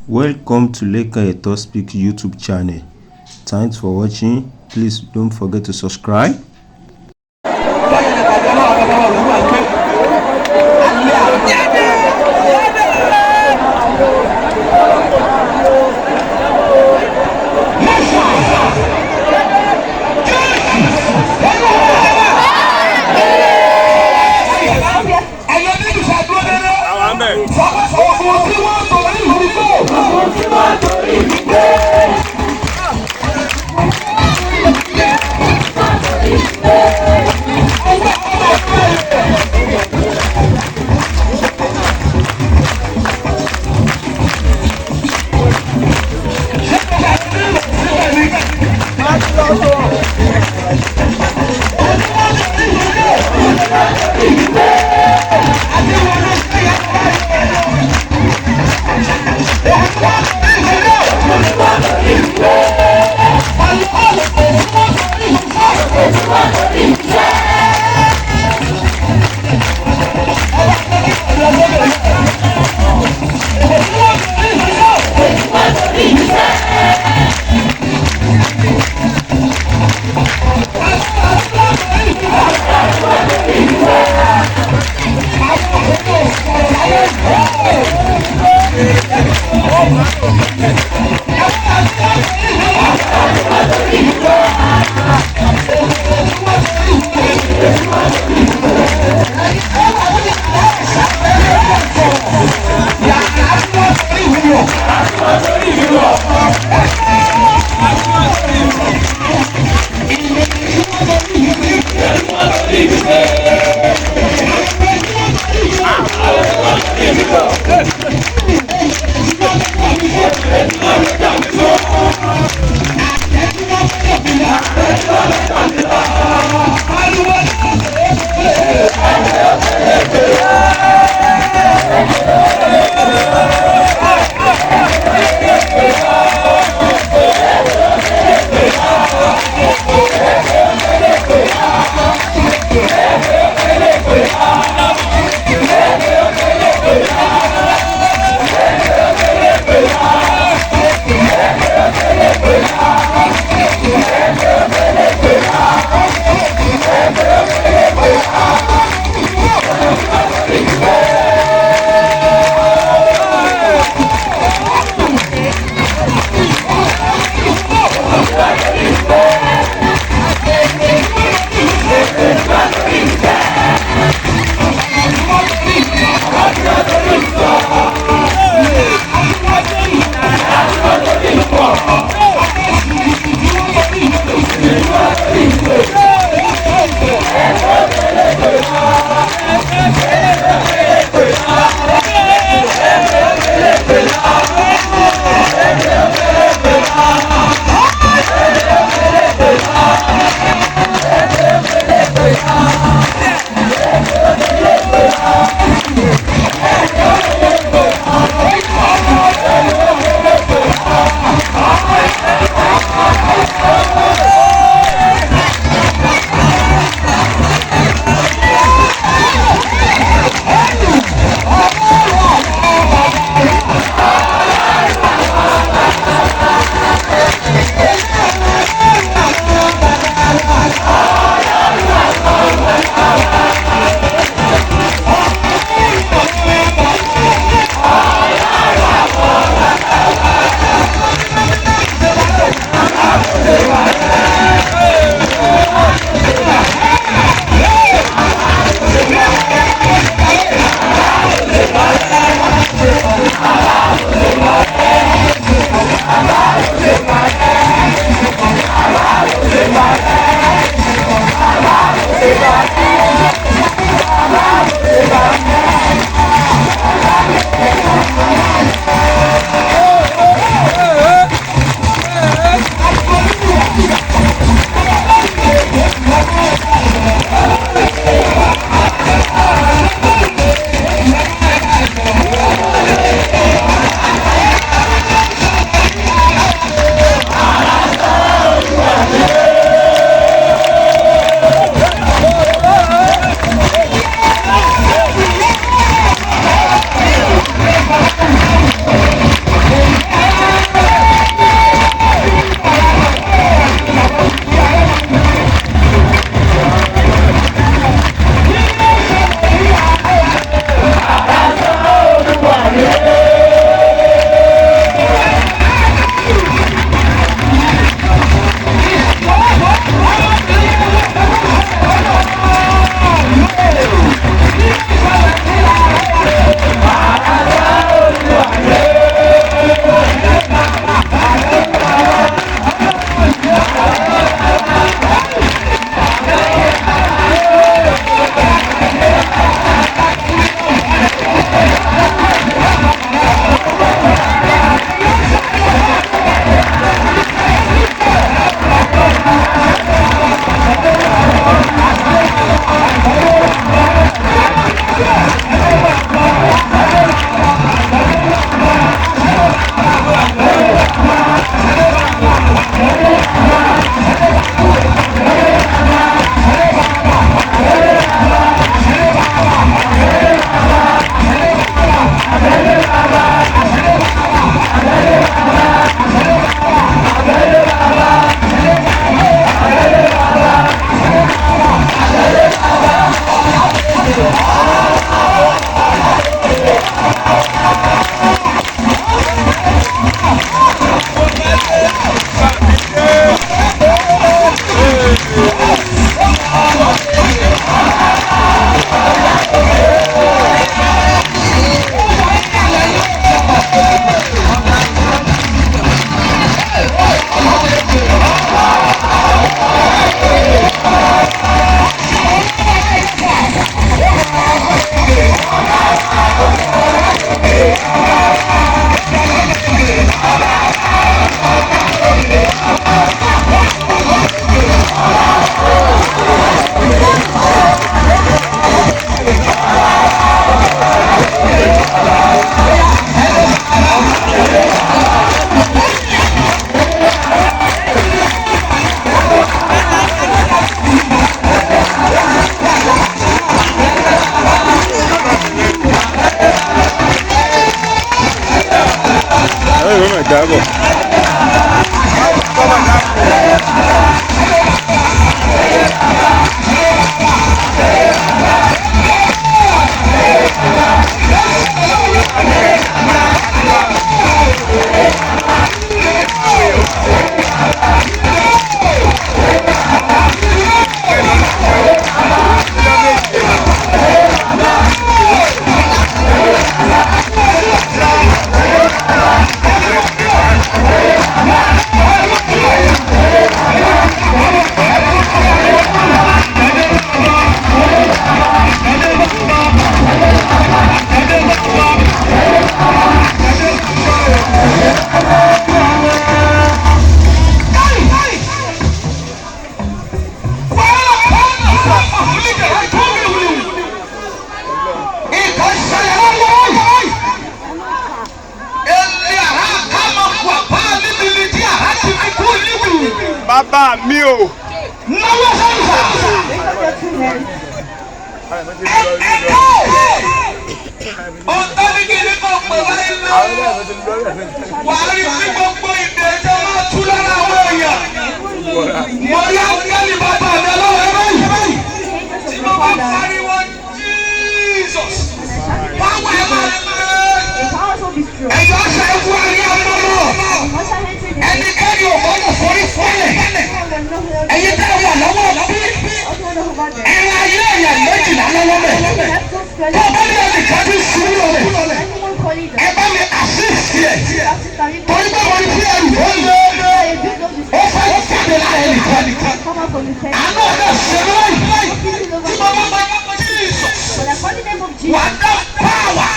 Welcome to Lekan Eto Speak YouTube channel. Thanks for watching. Please don't forget to subscribe. Dábọ̀. Bàbá mi o. Ẹnikẹ́ni ò gbọ́dọ̀ forí fọ́lẹ̀. Ẹ̀yin tẹ́ wà lọ́wọ́ bí ẹ̀rọ ayé ẹ̀yà méjìlá lọ́wọ́ mẹ́. Tó o bá ní ẹnìkan tí ń ṣubú lọ́lẹ̀, ẹ bá mi assist ẹ̀. Torí pé mo ní bí ẹrù ó lé, ó fẹ́ jáde lára ẹnìkan. Àánú ọ̀dọ̀ ṣe lóyún. Tí mo bá bá Jesus, wà á dá pàwà.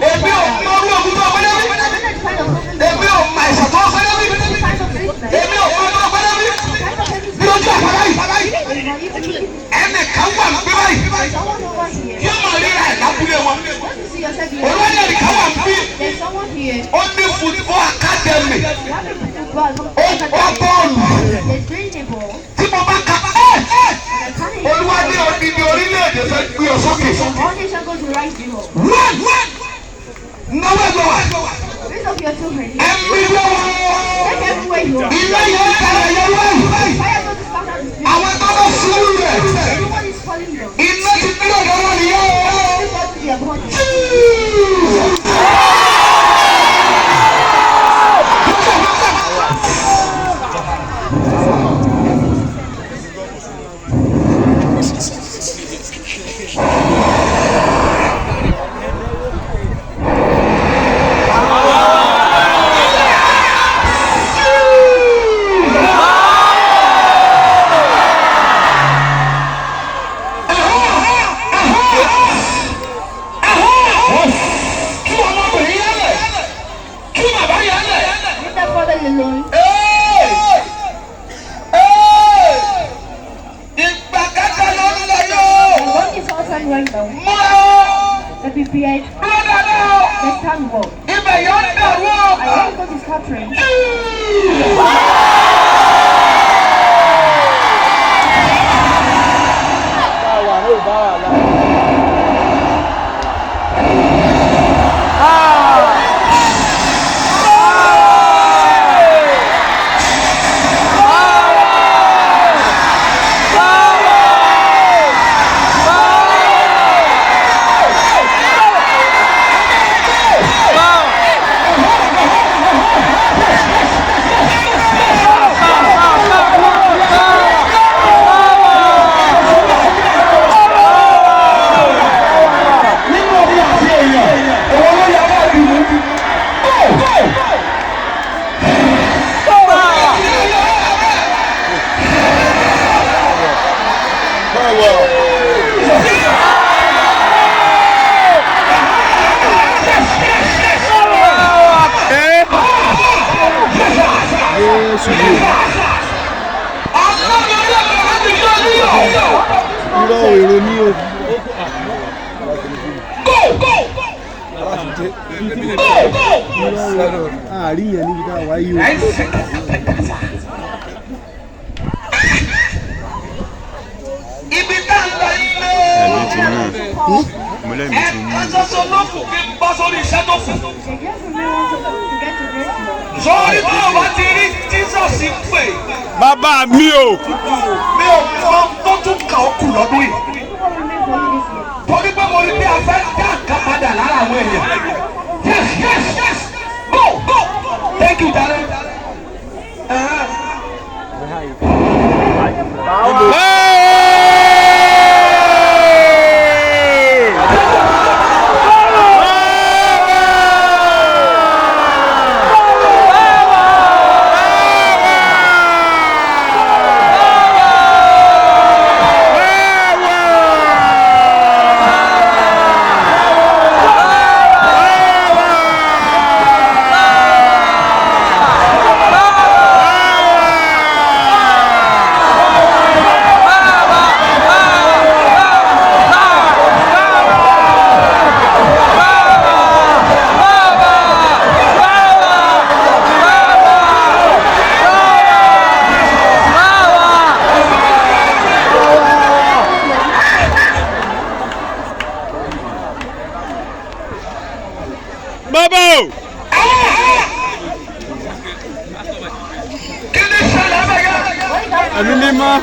Èmi ò mọ orú ogun tó ọgbẹ́ lórí. Èmi ò mọ àìsàn tó ọgbẹ́ lórí. Èmi ò mọ ọgbẹ́ lórí. Bí ojú àpárá yìí, ẹnìkan wà ń gbé báyìí. Yóò máa ríra ẹ̀ lábúlé wọn. Olóyè ẹnìkan wà ń bí. Ó ní football academy. Ó gbá bọ́ọ̀lù. Tí mo bá ka ẹ́ Olúwa ní odidi orílẹ̀-èdè fẹ́ gbé ọ sókè. Wọ́n náwó ẹ̀gbọ́n wa. Ẹ̀mí lọ́wọ́. Ilé yẹn kàrà yẹn wáyé. Àwọn tó bá sùúrù rẹ̀. Iná ti dúró lọ́wọ́ nìyẹn o. Kí ọmọbìnrin yẹn lẹ̀. Kí bàbá yẹn lẹ̀. Ìgbà kẹta ló ń lọ yóò. Múra o. Dúró dáadáa o. Ibẹ̀ yóò dàrú o. Nínú orí àti èèyàn, òun ló yẹ ká dùn ún. Irọ́ èrò ní o. Àárín yẹn níbi tá a wáyé o. Ibi tá a lọ ilé. Ẹ̀mí ti mú. Mo lẹ́mìí ti mú. Ẹ̀ka ṣoṣo ló kù kí n bọ́ sórí iṣẹ́ tó kù. Sọ́ọ́rí tó o bá ti rí Jesus pè. Bàbá mi o. Mi ò mọ tó tún kà ó kù lọ́dún yìí. Torí pé mo rí bí a fẹ́ dá nǹkan padà lára àwọn èèyàn. Yes, go, go, thank you, darling. Hey! Bàbá o. Kí ni ṣẹlẹ̀ bẹ́ẹ̀ yẹn? Ẹ̀mí mímọ́.